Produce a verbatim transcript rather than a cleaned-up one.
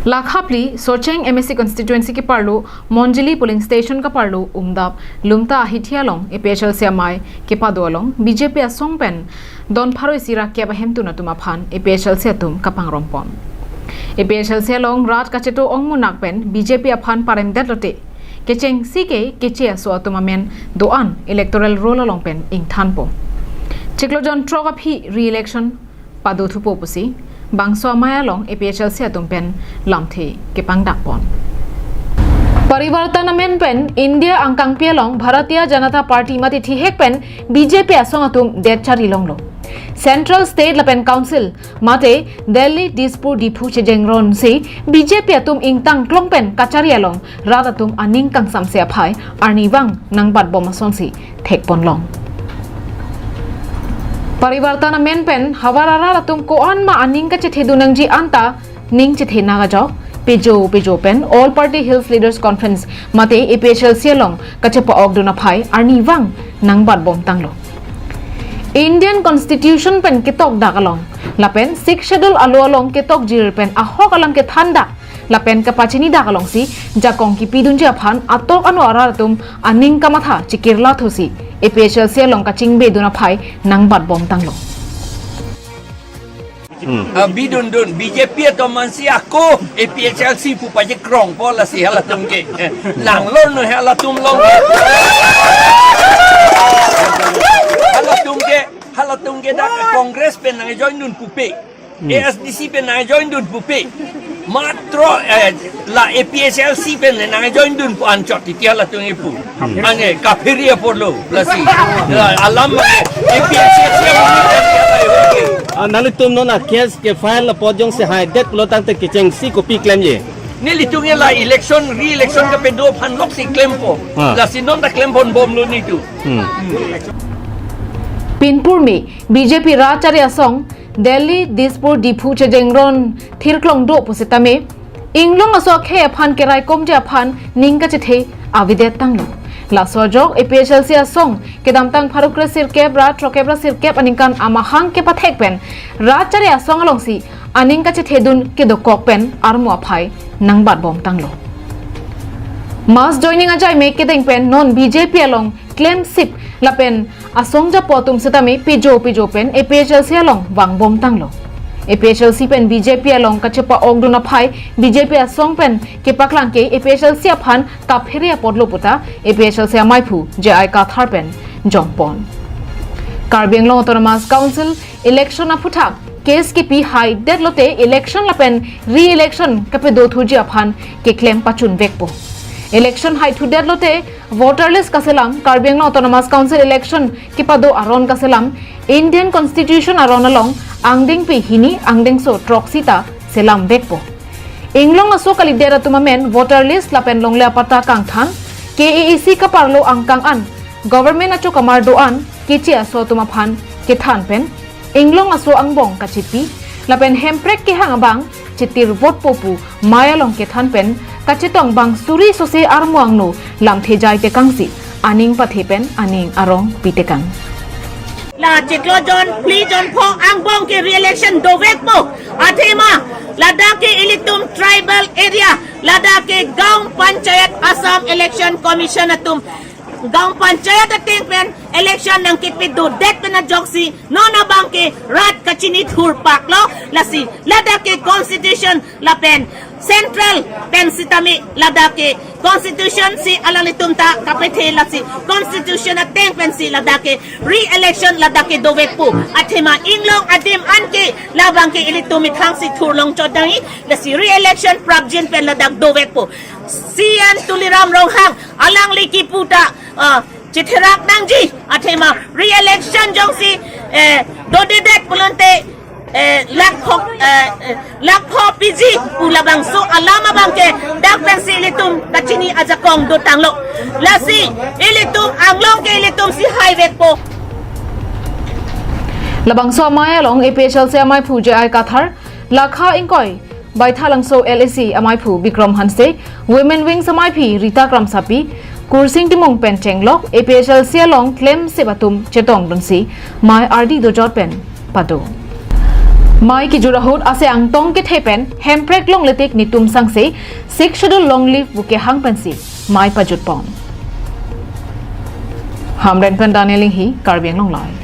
Lakha phli Socheng M A C constituency keparlo Monjili polling station kaparlo Umdap Lumta Ahithi along A P H L C amei kepado along B J P asong pen don pharo isi ra kep ahemtun atum aphan A P H L C atum kapangrom pon. A P H L C along rat kacheto ongmunak pen B J P aphan paremdet lote kechengsi ke keche aso atum amen do-an electoral roll along pen ingthanpo. Chiklo jon throk aphi re-election pado thupo pusi bangso amei along A P H L C atum pen lamthe kepangdak pon. Parivartan amen pen India angkangpi along Bharatiya Janata Party mate thihek pen B J P asong atum det chari longlo. Central, State lapen Council mate Delhi, Dispur, Diphu chejengron si B J P atum ingtang klong pen kachari along rat atum aning kangsamse aphai arnivang nangbatbom asonsi thekponlong. Parivartan amen pen havar arat atum ko-an ma aning kachethedun nangji anta ning chethe nangkajok pejo pejo pen All Party Hills Leaders Conference mate A P H L C along kachepa-okdun aphai arnivang nangbatbom tanglo. Indian Constitution pen ketokdak along lapen Sixth Schedule alo along ketokjir pen ahok alam kethandak lapen kapachinidak alongsi jakong kipidunji aphan atok ano arat atum aning kamatha chikirla thusi A P H L C along kachingbedun aphai nangbatbom tanglo. Abidundun B J P atum mansi ako A P H L C pu pajekrongpo lasi halatum ke. Langlor no halatum long. Halatum ke, halatum ke dak Congress pen nangjoindun pupe. A S D C pen nangjoindun pupe. Matro eh, la A P H L C pen nangjoindun pu anchot titi halatum ipu. Ange kaphere apotlo lasi. La alam A P H L C. Ah, nanglitum non a case ke file apot jongsi haidet pulo tangte kechengsi kopi klemji. Nelitum ke la election re-election kapedo aphan loksi klempo. Ah. Lasi non ta klemponbomlo nelitum. Pinpur me B J P rat chari asong Delhi, Dispur, Diphu chejengron thirklong do pusitame inglong aso akhei aphan keraikomji aphan ning kachethe avedet tanglo. Laso ajok A P H L C asong kedamtang pharo kre sirkep ra throkkep ra sirkep aningkan amahang kepathek pen rat chari asong alongsi aning kachethedun kedokok pen armu aphai nangbatbom tanglo. Mass joining ajai me kedeng pen non B J P along klemsip lapen asong japo atum sitame pejo pejo pen A P H L C along vangbom tanglo. A P H L C pen B J P along kachepa-okdun aphai B J P asong pen kepaklang ke A P H L C aphan kaphere apotlo puta A P H L C amaiphu J I Kathar pen jongpon. Karbi Anglong Autonomous Council election aphuthak case kipi haidet lote election lapen re-election kapedo thuji aphan keklem pachunvekpo. Election haithudet lote voter list kaselam, Karbi Anglong Autonomous Council election kepado aron kaselam, Indian Constitution aron along angdengpi hini angdengso throksi ta selamvekpo. Inglong aso kalidet atum amen voter list lapen longle apatta kangthan, K A A C kaparlo angkang an, government achokamar do-an, keche aso atum aphan kethan pen, inglong aso angbong kachipi, lapen hemprek kehang abang, chetir vote po pu mei along kethan pen, kachetong bang suri sose armu angno lamthe jai tekangsi, aning pathe pen aning arong pitekang. La chiklo jon phli jon pho angbong ke re-election dovekpo. Athema ladak ke ilitum tribal area, ladak ke Gaon Panchayat Assam Election Commission atum Gaon Panchayat ateng pen election nangkepadodet pen ajoksi non abang ke rat kachini thurpaklo. Lasi ladak ke constitution lapen central pen sitame ladak ke constitution si alanglitum ta kapethe, lasi constitution ateng pensi ladak ke re-election ladak ke dovekpo. Athema inglong adim an ke labang ke ilitum methangsi thurlong chodangji, lasi re-election prapjin pen ladak dovekpo. C N Tuliram Ronghang alangli kipu ta, ah, chetherak nangji, athema re-election jongsi, eh, dodedet pulote, eh, lakpho, eh, eh, lakpho piji pu labangso alam abang ke dak pensi ilitum kachini ajakong dotanglo. Lasi ilitum anglong ke ilitum si haivekpo. Labangso amei along A P H L C amaiphu J I Kathar, Lakha ingkoi Baithalangso L A C amaiphu Bikram Hanse, Women Wings amaiphi Rita Kramsapi, Kursing Timung pen chenglok A P H L C along klemsip atum chetongdunsi mei ardi dojot pen pado. Mei kejut ahut ase angtong kethe pen Hemprek longle tik netum sangse Sixth Schedule long live pu kehang pensi mei pajut pon. Hamren pen Daniel Inghi, Karbi Anglong Live.